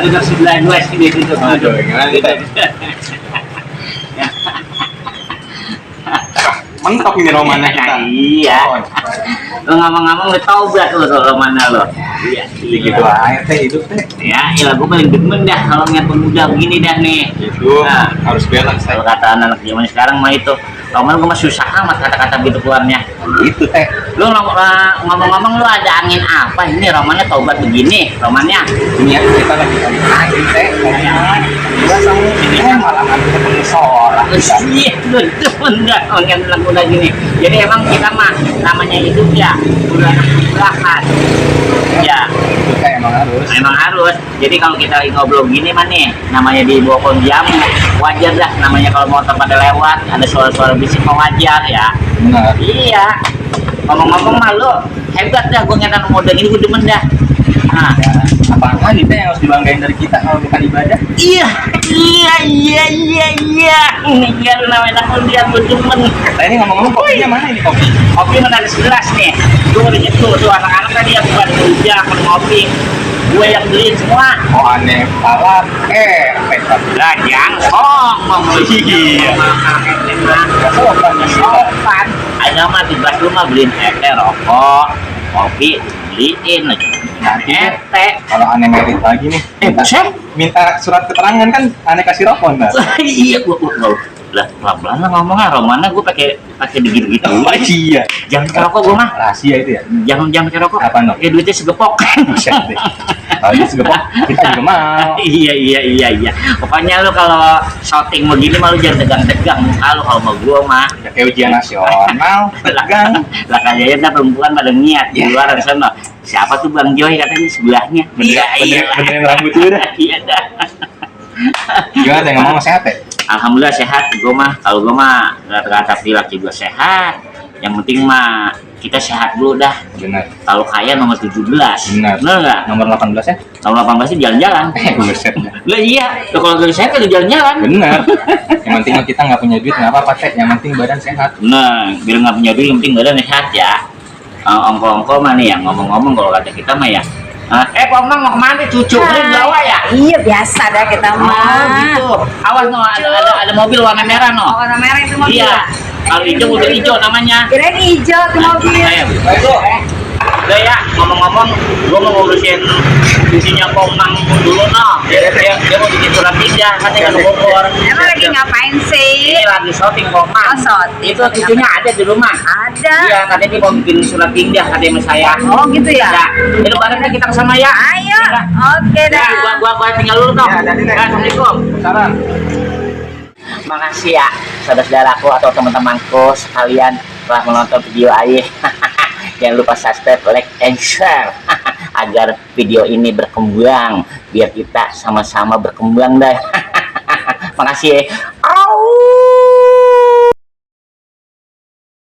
duduk sebelah gua sini duduk. Aduh, gimana nih, Teh? Mentok ini romannya kita. Iya. Lo ngomong-ngomong lo taubat lo romana lo. Iya. Gitu aja Teh hidup Teh. Ya, ilah gue paling demen dah kalau ngeliat pemuda begini dah nih. Gitu. Nah, Harus balance Teh. kalau kata anak zaman sekarang mah itu, roman gue mah susah amat kata-kata gitu keluarnya. Gitu Teh. Lu ngomong-ngomong lu ada angin apa ini romannya taubat begini romannya? Ini ya kita lagi angin Teh. Gua sama ini malah ngambil ketemu seorang. Iya, lu itu bener ngomongin lagu lagi nih. Jadi emang kita mah namanya hidup ya, udah anak belahan. Ya, Itu Teh emang harus. emang harus. Jadi kalau kita lagi ngobrol gini mah nih, namanya di bawah pohon jamu, wajar dah. Namanya kalau motor pada lewat, ada suara-suara bisik mah wajar ya. Benar. Iya. Ngomong-ngomong mah lu hebat dah, gue ngeliat anak muda gini gue demen dah. Nah, Apaan nih Teh yang harus dibanggain dari kita kalau bukan ibadah? iya. Ini dia namanya anak muda gue demen. Nah ini ngomong-ngomong kopinya mana ini kopi? Kopi mana ada 11 nih. Gue udah nyetu tuh anak-anak tadi yang buat kerja ke ngopi. Gue yang beliin semua. Oh aneh salah. Petak. Lah jangan ngomong. Iya. Sopan. Ayo mah 13 rumah beliin rokok, kopi, beliin aja. Nanti deh, Teh. kalau aneh merit lagi nih, Buset. minta surat keterangan kan aneh kasih rokok nggak? Iya, gua lah pelan-pelan lah ngomongnya romana gue pakai begitu-gitu. Oh iya. Jangan pakai rokok gue mah. Rahasia itu ya. Jangan pakai rokok. Apa, no? Ya duitnya segepok. Buset deh. Kalau dia segepok, kita juga mau. Iya. Pokoknya lu kalau shouting begini mah lu jangan tegang-tegang. Kalau mau gua mah Ya, kayak ujian nasional, tegang. lah kayaknya dah perempuan pada niat di Ya. luar sana. Siapa tuh Bang Joy katanya sebelahnya? Benerin rambut dulu dah. Iya dah. Gimana Teh, ngomong sehat ya? Alhamdulillah sehat gue mah. Kalau gue mah rata-rata laki gue sehat. Yang penting mah kita sehat dulu dah. Bener. Kalau kaya nomor 17. Benar. Bener nggak? Nomor 18 ya? Nomor 18 sih jalan-jalan. Buset. Lah iya. Tuh, kalau gak sehat kan jalan-jalan. Bener. Yang penting mah kita nggak punya duit nggak apa-apa Teh. Yang penting badan sehat. Nah, biar nggak punya duit, yang penting badan sehat ya. Ongko-ongko mah nih ya, ngomong-ngomong kalau kata kita mah ya. Pomang mau kemana cucu? Ini bawa ya? Iya biasa dah kita Oh mah. gitu. Awas no, ada mobil warna merah no. Oh, warna merah itu mobil. Iya. Kalau hijau udah hijau namanya. Kirain hijau tuh mobil. Ayo. Udah ya, ngomong-ngomong, gua mau ngurusin isinya Komang dulu no. Dia mau bikin surat pindah, katanya ke Bogor. Emang lagi ngapain sih? Ini lagi syuting Komang. Oh, syuting. Itu cucunya ada di rumah. Ada. Iya, katanya dia mau bikin surat pindah katanya sama saya. Oh gitu ya. Ya, itu barangnya kita kesana ya. Ayo. Ya, Oke Ya, dah. gua tinggal dulu dong. Ya, hati-hati, Nek. Assalamualaikum. Salam. Makasih ya saudara-saudaraku atau teman-temanku sekalian telah menonton video Ayah. Jangan lupa subscribe, like, and share agar video ini berkembang biar kita sama-sama berkembang deh. Makasih ya.